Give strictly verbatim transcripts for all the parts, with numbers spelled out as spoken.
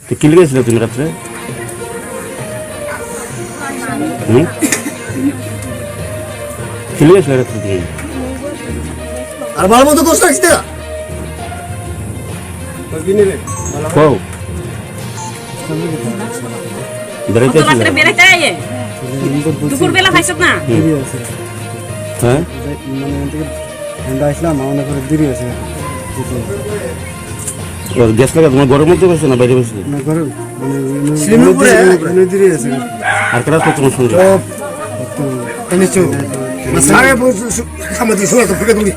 তো কিলিগা ছিল তুমি রাত্রে? হুম? কিলিগা ছিল রাত্রে তুমি? আর ভালো মতো দোষ রাখতে। কও। বেড়াইতে কত আসলে? রাত্রে বেড়াইতে আয়ে? দুপুর বেলা পাইছত না? হুম। হ্যাঁ? মানে, এখান থেকে ঠান্ডা আসলাম, আমার করে দেরি হয়েছে। ওর গ্যাস লাগা তোমার ঘরের মধ্যে বসে না বাইরে বসে? না, ঘরে, মানে, মানে, স্লিমের উপরে? মানে, দেরি হয়েছে। আর কারা তো তোমার সঙ্গে? ও, তো, তো নিচু। সাড়ে পৌঁছ-, সু-, সামনে দিয়ে শোনা তো, ফুটে তুমি।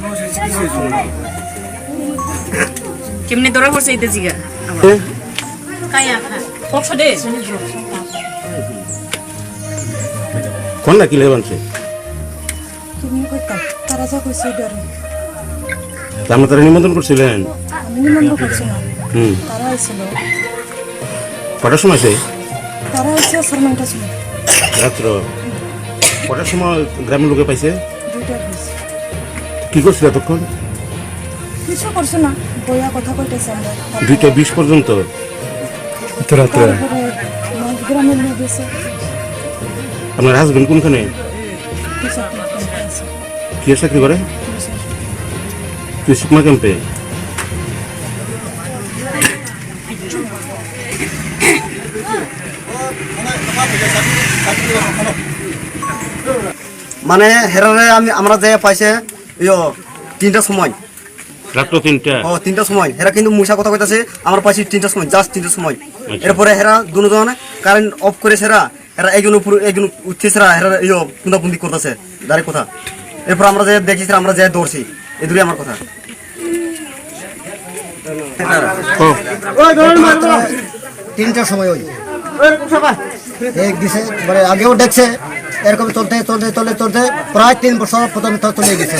কেমনে ধরা পড়ছে এটা জিগা? এ? কায়া খা। কত দে? কোন না কি লেবানছে? তুমি কইতা, তারা যা কইছে ওই ডরে। তা আমরা তারা নিমন্ত্রণ করছিলেন? আমি নিমন্ত্রণ করছিলাম। হুম। তারা আইছিল। কটার সময় সে? তারা আইছে সাড়ে নয়টার সময়। রাত্র? কটার সময় গ্রামের লোকে পাইছে? দুইটার বিশ। কি করছিল এতক্ষণ? কিছু করছে না, বইয়া কথা কইতেছে আমরা। দুইটা বিশ পর্যন্ত? এত রাত্রে? তারপরে আমার গ্রামের লোক গেছে। আপনার হাজবেন্ড কোনখানে? কিছু একটা আছে। কি চাকরি করে? কিছু। তুই সুকমা ক্যাম্পে? মানে, হেরারে আমি, আমরা যে পাইছে, ইয়ো, তিনটার সময়। রাত্র তিনটা? ও, তিনটার সময়। হেরা কিন্তু মুসা কথা কইতাছে, আমরা পাইছি তিনটার সময়, just তিনটার সময়। আচ্ছা। এরপরে হেরা দুজন কারেন্ট অফ করে হেরা, হেরা একজন উপরে, একজন উঠছে হেরা, হেরা ইয়ো, কুন্দাকুন্দি করতেছে, দাঁড়িয়ে কথা। এরপর আমরা যে দেখছি, আমরা যে দৌড়ছি, এদুরে আমার কথা। ও। তিনটার সময় ওই এক দিছে, মানে আগেও দেখছে, এরকম চলতে, চলতে, চলতে, চলতে প্রায় তিন বছর পর্যন্ত চলে গেছে।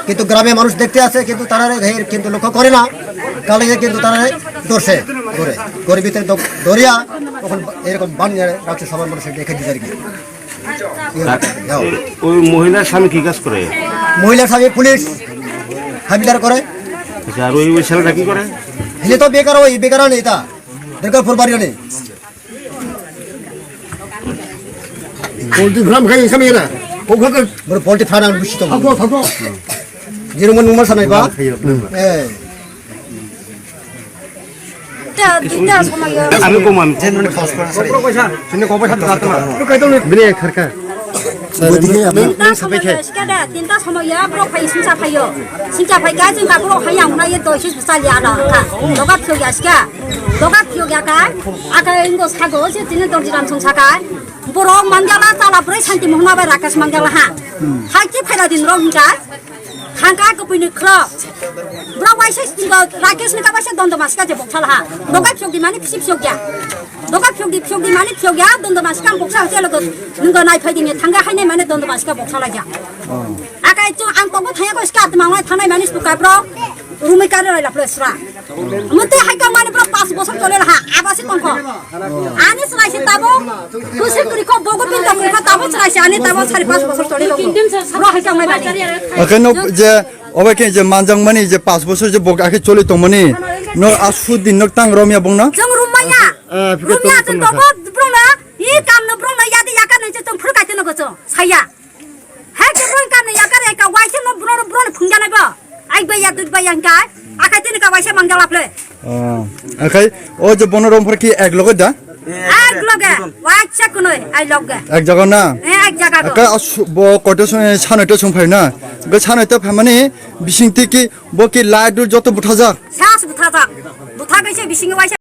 কিন্তু গ্রামে মানুষ দেখতে আছে, কিন্তু তারা কিন্তু লক্ষ্য করে না, কালে কিন্তু তারা ধরছে, ধরে, ঘরের ভিতরে দ-, ধরিয়া তখন এরকম বানিয়ে রাখছে, সবার মানুষের দেখে দিতে আর কি। আর ওই মহিলার স্বামী কি কাজ করে? মহিলার স্বামী পুলিশ হাবিলদার করে। আচ্ছা, আর ওই, ওই ছেলেটা কি করে? ছেলে তো বেকার, ওই বেকার নেই তা, দুর্গাপুর বাড়ি নেই। পোল্ট্রি ফার্ম খাই এখানে এরা। ও ঘরে বড় পোল্ট্রি ফার্ম আমি বুঝছি তো। থাকো, থাকো। যেরকম নুমার সানাই বা? খাই আপনার। এ। তা, দুইটা সময়। আমি কম, আমি। Bini kharka. Tinta somoy ya, tinta somoy ya, borok phai singsa phaio. Singsa phaikha, singsa borok hai yang nai doi sis bwsa liya na kha. Doga phiyok ya sika. Doga phiyok ya kha. Aka ingo sago, se tini dorji ram song saka. Borok manjala chala bwrwi Santi Mohon bai Rakesh manjala ha. Hai ki phaila din rok hingka. Thangka kubui ni khro. Bro waisa stingo Rakesh ni kabaisa dondo maska je boksal ha. Doga phiyok di mani phisi phiyok ya. Doga phiyok di phiyok di mani phiyok ya dondo maska boksal hotel go. Nungo nai phai dini thangka hai nai mani dondo maska boksal ya. Akai chu ang tobo thaya ko ska tma ngai thanai mani suka bro. Rumai kare lai lapre sra. Mute hai kang mani bro pas bosor chole ha. Abasi tongko. Ani chwraisi tabo, kusi kurikho, bogo pinto kurikho, tabo chwraisi ani tabo sari pas bosor toli rokno. Bro hai kang mai bani. Oke, no, je, obo ke je manjang mani je pas bosor je bok akhe choli tong mani, no asu din no tang romya bongna. Jong rumaya. Ah, fikir rumya tong je tong tobo bro na, i kam no bro na yadi yaka nang je tong phuru kaite no gocho, saya. Hai ke bro kam ne yakar ka waisa no bro bro ne phungja nai bo. Ai ba ya dut ba yang kai. Akai tini ka waisa mangjala ple. Oh, akai o je bono rom phor ki ek loge da? Ek loge. Waisa kunoi ai loge. Ek jaga na? Eh, ek jaga go. Akai as bo koto sung sanoi to sung phai na. Go sanoi to phamani bising ti ki bo ki lai dur joto butha jak. Sas butha jak. Butha gaise bising waisa